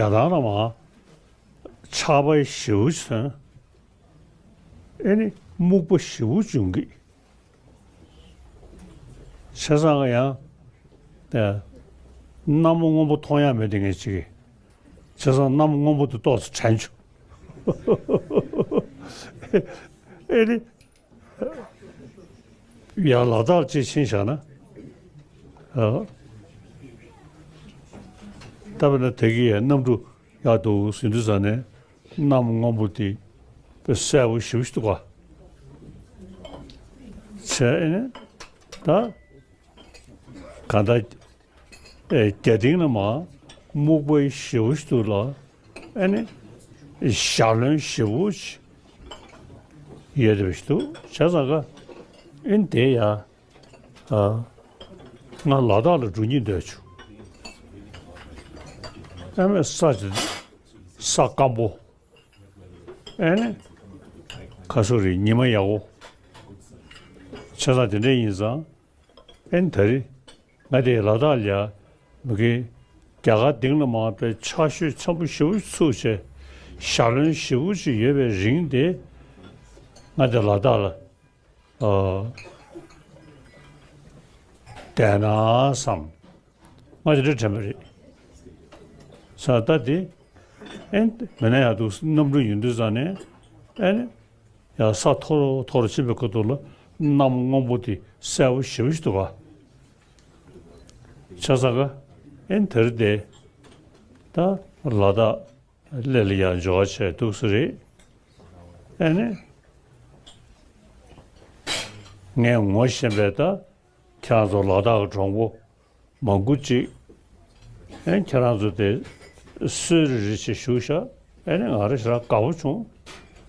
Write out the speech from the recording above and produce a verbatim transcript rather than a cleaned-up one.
རྒྱ་ཐང་ལ་མ་ཆར་པ་ཞེ་པོ་ཅིག་ཐོན། ཨེ་ནི་སྨུག་པ་ཞེ་པོ་འབྱུང་གི། བྱས་ཙང་ཡང་། ཨེ། གནམ་སྔོན་པོ་མཐོང་ཡ་མེད་དེ་ངས་ཅིག་བྱས་ཙང་གནམ་སྔོན་པོ་དེ་ཏོག་ཙམ་དྲན་བྱུང་། ཨེ་ནི། ཡང་ལ་དྭགས་ཅིག་ཕྱིན་བཞག་ན། ཨ། ད་དཔེར་ན་དེ་གི་གནམ་གྲུ་ཡག་འདུག་ཟེར་དུས་ཙ་ནས་གནམ་སྔོན་པོ་དེ་དཔེ་གསལ་པོ་ཞེ་པོ་ཞིག་འདུག་ག། བྱས་ཨེ་ནི། ད་གང་ལྟར། ཨེ། རྒྱ་སྟེང་ན་མ་སྨུག་པ་ཞེ་པོ་ཞིག་འདུག་ལ། ཨེ་ནི། ཞལ་རློན་ཞེ་པོ་ཞིག་ཡོད་པ་ཞིག་འདུག་བྱས་ཙང་ཀ། ཨེ་ནི་དེ་ཡ། ཨ། ང་ལ་དྭགས་ལ་འགྲོ་སྙིང་འདོད་བྱུང་། ཨ་མའི་ས་ཆ། ས་སྐམ་པོ། ཨེ་ནི། ཁ་སོ་རེད། ཉི་མ་ཡག་པོ། བྱས་ཙང་དེ་འདྲ་ཡིན་ཙང་། ཨེ་ནི་ད་རེས་ང་དེ་ལ་དྭགས་ལ་མ་གི་རྒྱ་གར་སྟེང་ལ་མ་དཔེ་ཆར་ཞོད་ཚ་པོ་ཞེ་པོ་ཚུགས་བྱས། ཞལ་རློན་ཞེ་པོ་ཅིག་ཡོད་པའི་རིང་དེ་ང་དེ་ལ་དྭགས་ལ། ཨ། བསྡད་ན་བསམ། ང་དེ་འདྲ་དྲན་པ་རེད། ས་ད་དེ། ཨེ། མིན་ན་ཡག་འདུག་གནམ་གྲུ་ཡིན་དུས་ཙ་ནས། ཨེ་ནི། ཡ་ས་མཐོ་རུ་མཐོ་རུ་ཕྱིན་པའི་ཁ་ཐུག་ལ་གནམ་སྔོན་པོ་དེ་གསལ་པོ་ཞེ་པོ་ཞིག་འདུག་ག། བྱས་ཙང་ཀ། ཨེ་ནི་དེར་བསྡད། ད་ལ་དྭགས་སླེབས་ལ་ཡང་འབྱོར་བ་བྱས་འདུག་སེ་རེད། ཨེ་ནི། ངས་ངོ་ཤེས་པའི་ད་ཁྱེད་རང་ཚོ་ལ་དྭགས་ཀྱི་གྲོང་པོ་མང་པོ་ཅིག་ཨེ། ཁྱེད་རང་ཚོ་དེ་གསོལ་རེ་རེ་བྱས་བཞུགས་ཤག་ཨེ་ནི་ང་རང་ཞེ་དྲག་དགའ་པོ་བྱུང་།